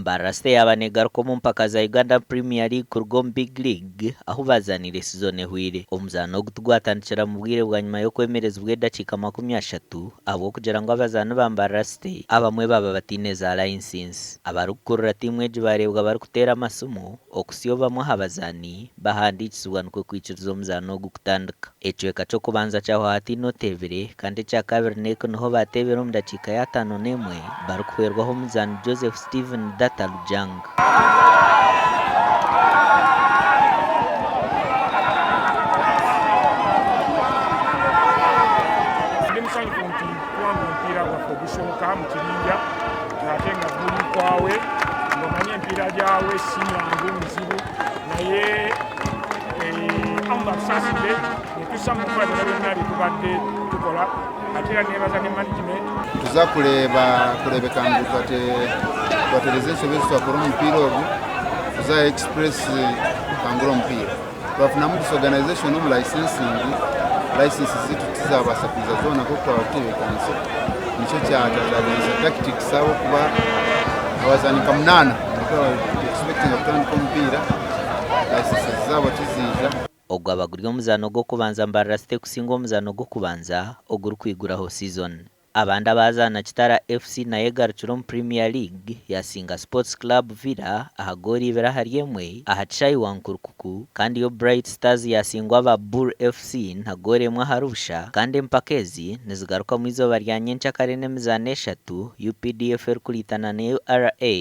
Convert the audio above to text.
Mbarara City yaaba negaruka omu mpaka za Uganda Premier League kuruga omu Big League ahu bazaaniire sizoni ehwaire. Omuzaano ogu tigwatandikira mu bwire bwanyima y'okwemerezibwa edakiika 30 ahabw'okugira ngu abazaani ba Mbarara City abamwe baaba bataine za layisinsi. Abarikukurira tiimu egi baareebwa barikuteera amasimu okutsya bamwe aha bazaani bahandiikisibwa nikwo kwikiriza omuzaano ogu kutandika. Ekicweka ky'okubanza kyahwa hataine oteebire kandi ekyakabiri n'eko niho baateebire omu dakiika y'ataano n'emwe barikuhwerwaho omuzaani Joseph Steven Data Lujang. Ndi musanyufu nti tuwangula omupiira gwaffe ogusooka mu kibinja ate nga guli kwawe ng'omanye emipiira gyawe si myangu mizibu naye eh, Allah atusaasidde ne tussa mu nkola byonna byonna bye tubadde tukola ate era neebaza ne management. Tuza kureeba kureebeka ngu twatereeza enshobe ezi twakora omu mupiira ogu, tuza aha Express kukangura omupiira. Twafunamu disorganization omu licensing, license zaitu tizabaasa kwija zoona nk'oku twaba tutebeekanise, nikyo kyatataganisa tactics ahabw'okuba abazaani nka munaana twaba nituexpectinga kutandika omupiira, licenses zaabo tiziija. Ogu gwaba guri omuzaano gw'okubanza Mbarara City kusinga omuzaano gw'okubanza ogurikwiguraho sizoni. Abandi abaazaana Kitara FC nayo egarukire omu Premier League yasinga Sports Club Villa aha goolo ibiri ahari emwe aha kishaayi Wankulukuku kandi yo Bright Stars yasingwa aba Bul FC na goolo emwe ahari busha kandi empaka ezi nizigarukamu eizooba rya nyenkyakare n'emizaano eshatu UPDF erikuriitana na URA.